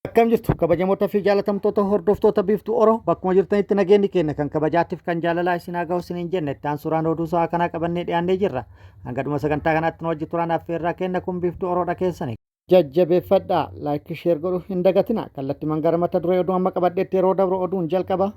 Akkam jirtu kabajamoota fi jaalatamtoota hordoftoota Biiftuu Oro, bakkuma jirtanitti nageenyi keenya kan kabajaattiif kan jaalalaa isin haa gahu isiniin jenne. Itti aansuudhaan oduu sa'a kanaa qabannee dhiyaannee jirra. Hanga dhuma sagantaa kanaatti nu wajji turaan affeerraa kenna. Kun Biiftuu Oroodha keessani. Jajjabeeffadhaa, like, share godhu hin dagatina. Kallattiman gara mata duree oduu amma qabadheetti yeroo dabru, oduun jalqaba.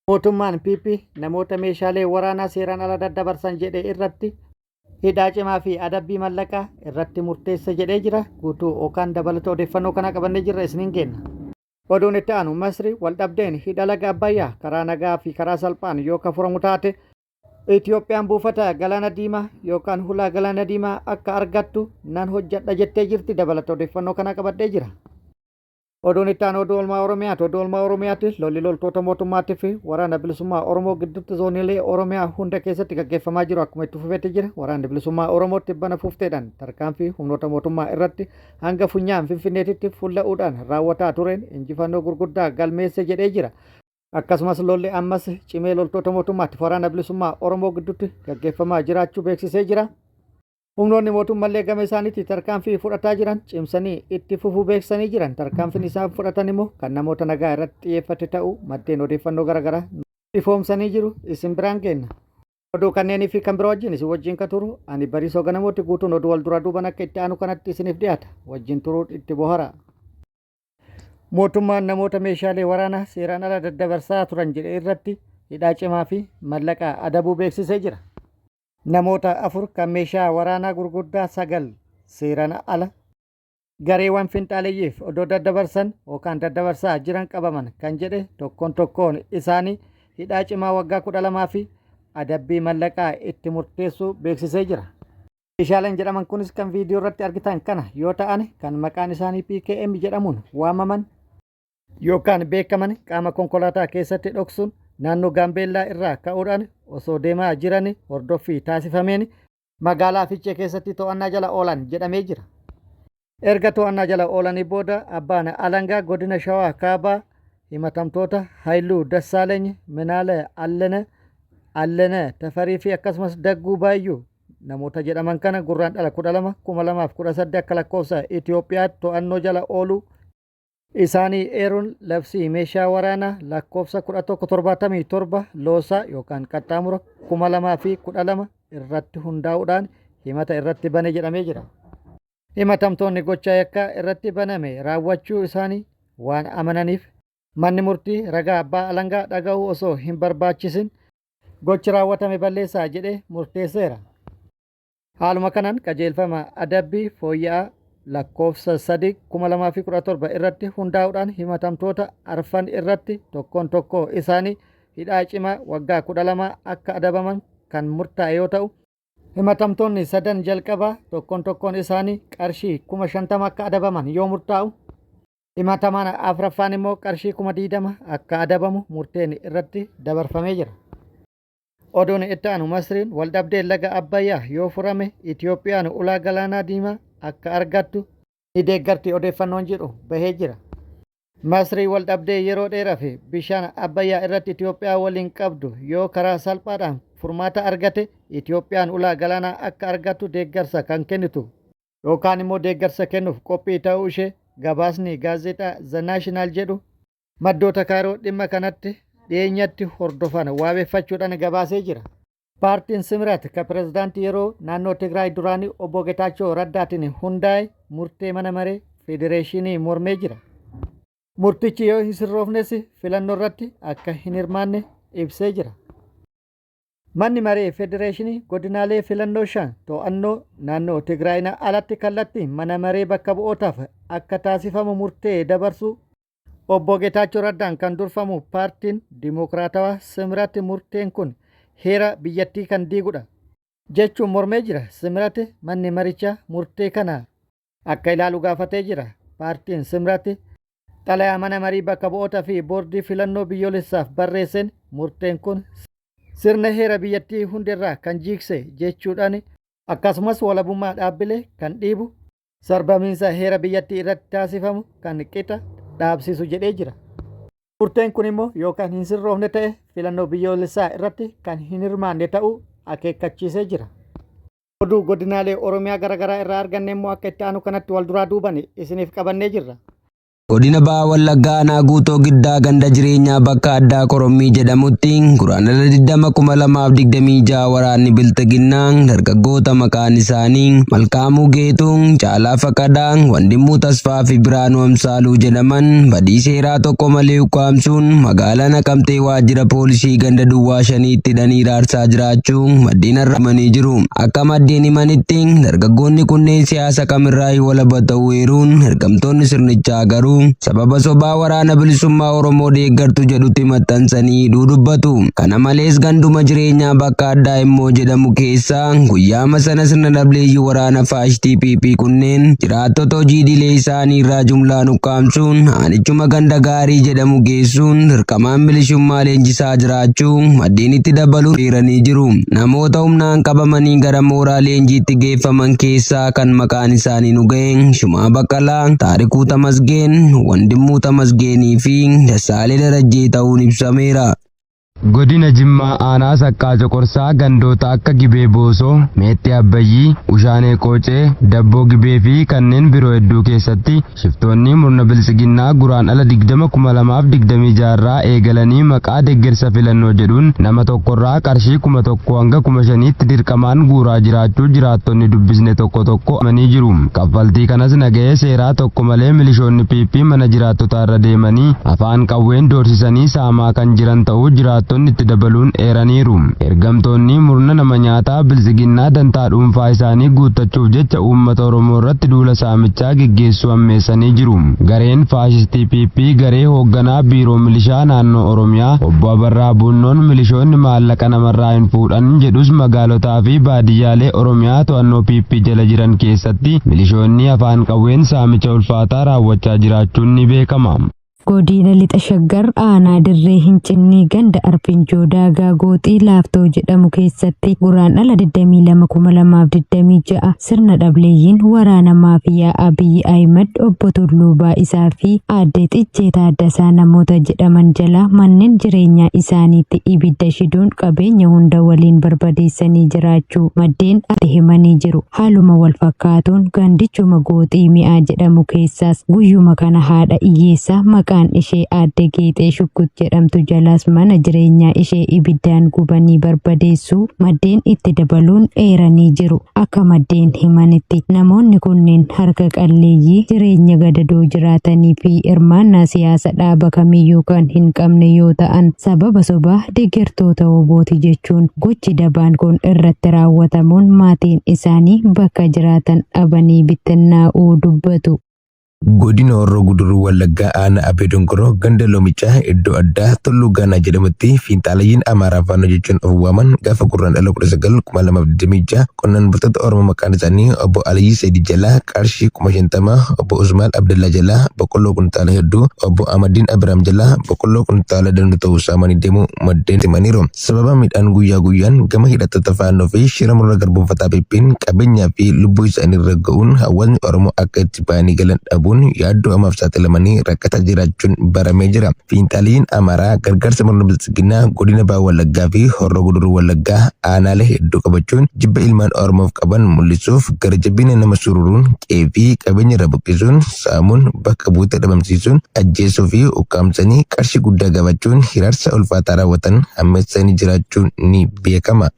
Mootummaan PP namoota meeshaalee waraanaa seeraan ala daddabarsan jedhe irratti hidhaa cimaa fi adabbii mallaqaa irratti murteessa jedhee jira. Guutuu yookaan dabalata odeeffannoo kanaa qabannee jirra, isiniin geenna. Oduun itti aanu, Masri waldhabdeen hidha laga Abbayyaa karaa nagaa fi karaa salphaan yoo ka furamu taate Itoophiyaan buufata galaana diimaa yookaan hulaa galaana diimaa akka argattu nan hojjedha jettee jirti. Dabalata odeeffannoo kanaa qabadhee jira. Oduun itti aanu oduu oolmaa Oromiyaati. Oduu oolmaa Oromiyaatti lolli loltoota mootummaatii fi Waraana Bilisummaa Oromoo gidduutti zooniilee Oromiyaa hunda keessatti gaggeeffamaa jiru akkuma itti fufetti jira. Waraanni Bilisummaa Oromoo tibbana fufteedhaan tarkaanfii humnoota mootummaa irratti hanga funyaan Finfinneetitti fulla'uudhaan raawwataa tureen injifannoo gurguddaa galmeesse jedhee jira. Akkasumas lolli ammas cimee loltoota mootummaatti Waraana Bilisummaa Oromoo gidduutti gaggeeffamaa jiraachuu beeksisee jira. Humnoonni mootummallee gama isaaniitti tarkaanfii fudhataa jiran cimsanii itti fufuu beeksisanii jiran. Tarkaanfiin isaan fudhatan immoo kan namoota nagaa irratti xiyyeeffate ta'uu maddeen odeeffannoo garaagaraa ifoomsanii jiru, isin biraan geenna. Oduu kanneenii fi kan biroo wajjin isin wajjin kan turu ani Bariisoo Ganamooti. Guutuun oduu wal duraa duuban akka itti aanu kanatti isiniif dhiyaata. Wajjin turuun itti bohara. Mootummaan namoota meeshaalee waraanaa seeraan ala daddabarsaa turan jedhe irratti hidhaa cimaa fi mallaqa adabuu beeksisee jira. Namoota afur kan meeshaa waraanaa gurguddaa sagal seeraan ala gareewwan finxaaleyyiif odoo daddabarsan yookaan daddabarsaa jiran qabaman kan jedhe, tokkoon tokkoon isaanii hidhaa cimaa waggaa 12 fi adabbii mallaqaa itti murteessuu beeksisee jira. Meeshaaleen jedhaman kunis kan viidiyoo irratti argitan kana yoo ta'an, kan maqaan isaanii PKM jedhamuun waamaman yookaan beekaman qaama konkolaataa keessatti dhoksuun naannoo Gaambeellaa irraa ka'uudhaan osoo deemaa jiran hordoffii taasifameen magaalaa Fiichee keessatti to'annaa jala oolan jedhamee jira. Erga to'annaa jala oolanii booda abbaan alangaa godina Shawaa Kaabaa himatamtoota Haayiluu Dassaaleny, Minaale Allene, Allene Tafarii fi akkasumas Dagguu Baayyuu namoota jedhaman kana Gurraandhala 12 2018 akka lakkoofsa Itoophiyaatti to'annoo jala ooluu isaanii eeruun, labsii meeshaa waraanaa lakkoofsa 1177 loosaa yookaan qaxxaamura 2012 irratti hundaa'uudhaan himata irratti bane jedhamee jira. Himatamtoonni gochaa yakkaa irratti baname raawwachuu isaanii waan amananiif manni murtii ragaa abbaa alangaa dhaga'uu osoo hin barbaachisin gochi raawwatame balleessaa jedhee murteesseera. Haaluma kanaan qajeelfama adabbii fooyya'aa lakkoofsa 3 2017 irratti hundaa'uudhaan himatamtoota arfan irratti tokkoon tokkoo isaanii hidhaa cimaa waggaa 12 akka adabaman kan murtaa'e yoo ta'u, himatamtoonni sadan jalqabaa tokkoon tokkoon isaanii qarshii 50,000 akka adabaman yoo murtaa'u, himatamaan afraffaan immoo qarshii 20,000 akka adabamu murteen irratti dabarfamee jira. Oduun itti aanu, Masriin waldhabdeen laga Abbayyaa yoo furame Itoophiyaan ulaa galaanaa diimaa akka argattu ni deeggarti odeeffannoon jedhu bahee jira. Masrii waldhabdee yeroo dheeraaf bishaan Abbayyaa irratti Itoophiyaa waliin qabdu yoo karaa salphaadhaan furmaata argate Itoophiyaan ulaa galaanaa akka argattu deeggarsa kan kennitu yookaan immoo deeggarsa kennuuf qophii ta'uu ishee gabaasni gaazexaa The National jedhu maddoota Kaayiroo dhimma kanatti dhiyeenyatti hordofan waabeffachuudhaan gabaasee jira. Paartiin Simrat kan pirezidaantii yeroo naannoo Tigraay duraanii obbo Getaachoo Raddaatiin hundaa'e murtee mana maree federeeshinii mormee jira. Murtichi yoo hin sirroofnes filannoo irratti akka hin hirmaanne ibsee jira. Manni maree federeeshinii godinaalee filannoo shan to'annoo naannoo Tigraayina alatti kallattii mana maree bakka bu'ootaaf akka taasifamu murtee dabarsuu Obbo Getaachoo Raddaan kan durfamu paartiin Dimookiraatawaa Simrat murteen kun heera biyyattii kan diigudha jechuun mormee jira. Simrat manni marichaa murtee kana akka ilaalu gaafatee jira. Paartiin Simrat xalayaa mana marii bakka bu'oota fi boordii filannoo biyyoolessaaf barreesseen murteen kun sirna heera biyyattii hundirraa kan jiigse jechuudhaan, akkasumas walabummaa dhaabbilee kan dhiibu, sarbamiinsa heera biyyattii irratti taasifamu kan qixa dhaabsisu jedhee jira. Murteen kun immoo yookaan hin sirroofne ta'e filannoo biyyoolessaa irratti kan hin hirmaanne ta'uu akeekkachiisee jira. Oduu godinaalee Oromiyaa garaagaraa irraa arganne immoo akka itti aanu kanatti wal duraa duuban isiniif qabannee jirra. Godina Baha Wallaggaa Aanaa Guutoo Giddaa ganda jireenyaa bakka addaa Korommii jedhamutti Guraandhala 20, 2026 waraanni Bilxiginnaa dargaggoota maqaan isaanii Malkaamuu Geetuu, Caalaa Faqadaa, Wandimmuu Tasfaa fi Biraanuu Amsaaluu jedhaman badii seeraa tokko malee ukkaamsuun magaalaa Naqamtee waajjira poolisii ganda Duwwaa shaniitti hidhanii raarsaa jiraachuu maddeen himanii jiru. Akka maddeen himanitti, dargaggoonni kunneen siyaasa kamirraa walaba ta'uu eeruun, ergamtoonni sirnichaa garuu sababa sobaa Waraana Bilisummaa Oromoo deeggartu jedhutti maxxansanii hidhuu dubbatu. Kana malees, ganduma jireenyaa bakka addaa immoo jedhamu keessaa guyyaama sana sirna dhableeyyii waraana faashistii PP kunneen jiraattota hojii idilee isaanii irraa jumlaan ukkaamsuun aanichuma ganda gaarii jedhamu geessuun dirqamaan milishummaa leenjisaa jiraachuu maddeen itti dabaluun eeranii jiru. Namoota humnaan qabamanii gara mooraa leenjiitti geeffaman keessaa kan maqaan isaanii nu ga'e Shumaa Baqqalaa, Taarikuu Tamasgeen, Wandimmuu Tamasgeenii fi Dassaalee Darajjee ta'uun ibsameera. Godina Jimmaa Aanaa Saqqaa Coqorsaa gandoota akka Gibee Boosoo, Meexxii Abbayyii, Ushaanee Qoocee, Dabboo Gibee fi kanneen biroo hedduu keessatti shiftoonni murna Biltsiginnaa Guraandhala 20, 2026 irraa eegalanii maqaa deeggarsa filannoo jedhuun nama tokkorraa qarshii 1000 hanga 5000tti dirqamaan guuraa jiraachuu jiraattonni dubbisne tokko tokko himanii jiru. Kaffaltii kanas nagahee seeraa tokko malee milishoonni PP mana jiraattotaa irra deemanii afaan qawween doorsisanii saamaa kan jiran ta'uu jiraattonni itti dabaluun eeraniiru. Ergamtoonni murna nama nyaataa Biltsiginnaa dantaa dhuunfaa isaanii guuttachuuf jecha uummata Oromoo irratti duula saamichaa geggeessuu hammeessanii jiru. Gareen faashistii PP garee hoogganaa biiroo milishaa naannoo Oromiyaa obbo Abarraa Buunnoon milishoonni maallaqa namarraa hin fuudhan jedhus, magaalotaa fi baadiyyaalee Oromiyaa to'annoo PP jala jiran keessatti milishoonni afaan qawween saamicha ulfaataa raawwachaa jiraachuun ni beekama. Godina Lixa Shaggar Aanaa Dirree Hincinnii ganda Arfinjoo Daagaa Gooxii Laaftoo jedhamu keessatti Guraandhala 22,2026 sirna dhableeyyiin waraana maafiyaa Abiyyi Ahimad obbo Tulluu Baa'isaa fi aadde Xichee Taaddasaa namoota jedhaman jalaa manneen jireenyaa isaaniitti ibidda shiduun qabeenya hunda waliin barbadeessanii jiraachuu maddeen himanii jiru. Haaluma wal fakkaatuun, gandichuma Gooxii Mi'aa jedhamu keessaas guyyuma kana haadha hiyyeessaa maqaan ishee aadde Geexee Shukkut jedhamtu jalaas mana jireenyaa ishee ibiddaan gubanii barbadeessuu maddeen itti dabaluun eeranii jiru. Akka maddeen himanitti, namoonni kunneen harka qalleeyyii jireenya gadadoo jiraatanii fi hirmaannaa siyaasa dhaaba kamiyyuu kan hin qabne yoo ta'an, sababa sobaa deeggartoota WBOti jechuun gochi dabaan kun irratti raawwatamuun maatiin isaanii bakka jiraatan dhabanii bittinnaa'uu dubbatu. Godina Horroo Guduruu Wallaggaa Aanaa Abee Dongoroo ganda Loomichaa iddoo addaa Tulluu Gaanaa jedhamutti fiinxaalayyiin Amaaraa Faannoo jechuun of waaman gaafa Guraandhala 19, 2026 qonnaan bultoota Oromoo maqaan isaanii obbo Aliyyi Seedii jalaa qarshii 50,000, obbo Usmaan Abdallaa jalaa boqqolloo kuntaala hedduu, obbo Ahmadiin Abiraam jalaa boqqolloo kuntaala danuu ta'uu saamanii deemuu maddeen himaniiru. Sababa midhaan guyyaa guyyaan gama hidhattoota Faannoo fi shira murna garboomfataa PP'n qabeenyaa fi lubbuu isaanii irra ga'uun hawaasni Oromoo akka itti ba'anii galan dhabuun yaaddoo hamaaf saaxilamanii rakkataa jiraachuun baramee jira. Fiinxaaliin Amaaraa gargaarsa murna Biltsiginnaa godina Baha Wallaggaa fi Horroo Guduruu Wallaggaa aanaalee hedduu qabachuun jibba ilmaan Oromoof qaban mul'isuuf gara jabina nama sururuun qe'ee fi qabeenya irraa buqqisuun, saamuun, bakka buutee dhabamsiisuun, ajjeesuu fi ukkaamsanii qarshii guddaa gaafachuun hiraarsa ulfaataa raawwatan hammeessanii jiraachuun ni beekama.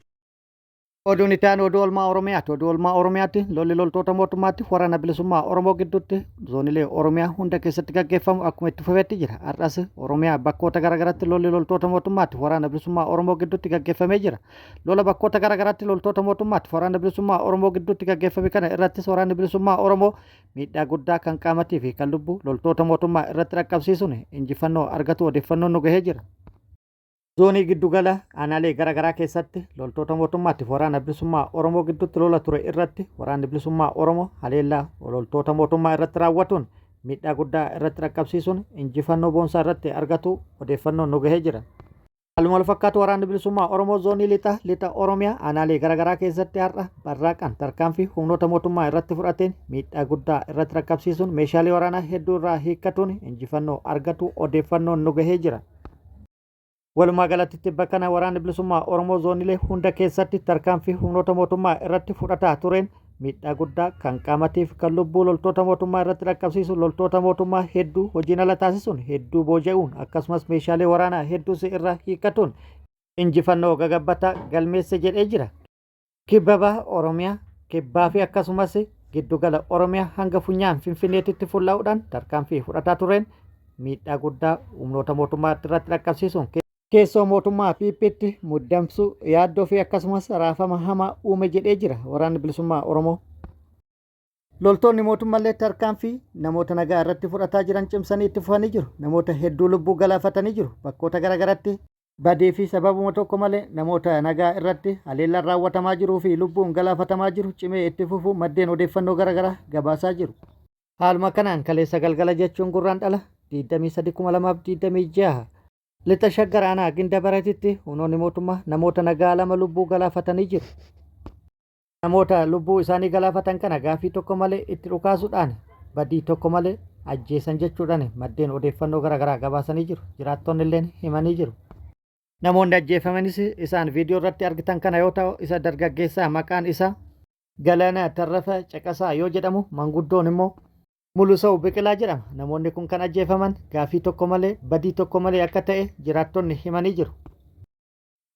Oduun itti aanu oduu oolmaa Oromiyaati. Oduu oolmaa Oromiyaatti lolli loltoota mootummaatti Waraana Bilisummaa Oromoo gidduutti zoonilee Oromiyaa hunda keessatti gaggeeffamu akkuma itti fufetti jira. Har'as Oromiyaa bakkoota garaagaraatti lolli loltoota mootummaatti Waraana Bilisummaa Oromoo gidduutti gaggeeffamee jira. Lola bakkoota garaagaraatti loltoota mootummaatti Waraana Bilisummaa Oromoo gidduutti gaggeeffame kana irrattis Waraanni Bilisummaa Oromoo miidhaa guddaa kan qaamatii fi kan lubbuu loltoota mootummaa irratti dhaqqabsiisuun injifannoo argatu odeeffannoon nu gahee jira. Zoonii giddugala aanaalee garaagaraa keessatti loltoota mootummaatti Waraana Bilisummaa Oromoo gidduutti lola ture irratti Waraanni Bilisummaa Oromoo haleellaa loltoota mootummaa irratti raawwatuun miidhaa guddaa irratti dhaqqabsiisuun injifannoo boonsaa irratti argatu odeeffannoon nu gahee jira. Haaluma wal fakkaatu, Waraanni Bilisummaa Oromoo zoonii lixa lixa Oromiyaa aanaalee garaagaraa keessatti har'a barraaqan tarkaanfii humnoota mootummaa irratti fudhateen miidhaa guddaa irratti dhaqqabsiisuun meeshaalee waraanaa hedduu irraa hiikkatuun injifannoo argatu odeeffannoon nu gahee jira. Walumaa galatti, tibba kana Waraanni Bilisummaa Oromoo zoonilee hunda keessatti tarkaanfii humnoota mootummaa irratti fudhataa tureen miidhaa guddaa kan qaamatiif kan lubbuu loltoota mootummaa irratti dhaqqabsiisu loltoota mootummaa hedduu hojiin ala taasisuun hedduu booji'uun akkasumas meeshaalee waraanaa hedduus irraa hiikkatuun injifannoo gagabbataa galmeesse jedhee jira. Kibba baha Oromiyaa, kibbaa fi akkasumas giddugala Oromiyaa hanga funyaan Finfinneetitti fullaa'uudhaan tarkaanfii fudhataa tureen miidhaa guddaa humnoota mootummaa irratti dhaqqabsiisuun keessoo mootummaa PPtti muddamsuu yaaddoo fi akkasumas raafama hamaa uume jedhee jira waraanni bilisummaa Oromoo. Loltoonni mootummaallee tarkaanfii namoota nagaa irratti fudhataa jiran cimsanii itti fufanii jiru. Namoota hedduu lubbuu galaafatanii jiru. Bakkoota garaagaratti badii fi sababuma tokko malee namoota nagaa irratti haleellaan raawwatamaa jiruu fi lubbuun galaafatamaa jiru cimee itti fufuu maddeen odeeffannoo garaagaraa gabaasaa jiru. Haaluma kanaan kaleessa galgala jechuun Gurraandhala 23,2026 lixa Shaggar aanaa Ginda Baratitti humnoonni mootummaa namoota nagaa lama lubbuu galaafatanii jiru. Namoota lubbuu isaanii galaafatan kana gaafii tokko malee itti dhukaasuudhaan badii tokko malee ajjeesan jechuudhaan maddeen odeeffannoo garaagaraa gabaasanii jiru. Jiraattonni illee himanii jiru. Namoonni ajjeefamanis isaan viidiyoo irratti argitan kana yoo ta'u isa dargaggeessaa maqaan isaa Galaanaa Tarrafa Caqasaa yoo jedhamu manguddoon immoo Mulusa'u Biqilaa jedhama. Namoonni kun kan ajjeefaman gaafii tokko malee badii tokko malee akka ta'e jiraattonni himanii jiru.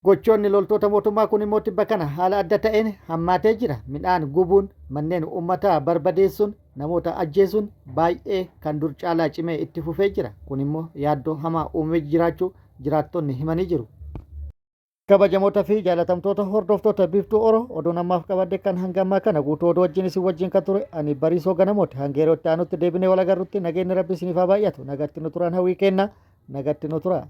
Gochoonni loltoota mootummaa kun immoo tibba kana haala adda ta'een hammaatee jira. Midhaan gubuun, manneen uummataa barbadeessuun, namoota ajjeesuun baay'ee kan dur caalaa cimee itti fufee jira. Kun immoo yaaddoo hamaa uumee jiraachuu jiraattonni himanii jiru. Kabajamoota fi jaalatamtoota hordoftoota Biiftuu Oro oduun ammaaf qabadde kan hanga ammaa kana guutuu oduu wajjin isin wajjin kan ture ani Bariisoo Ganamooti. Hanga yeroo itti aanutti deebinee wal agarrutti nageenyi Rabbi isiniif haa baay'atu. Nagatti nu turaan hawwii kenna. Nagatti nu tura.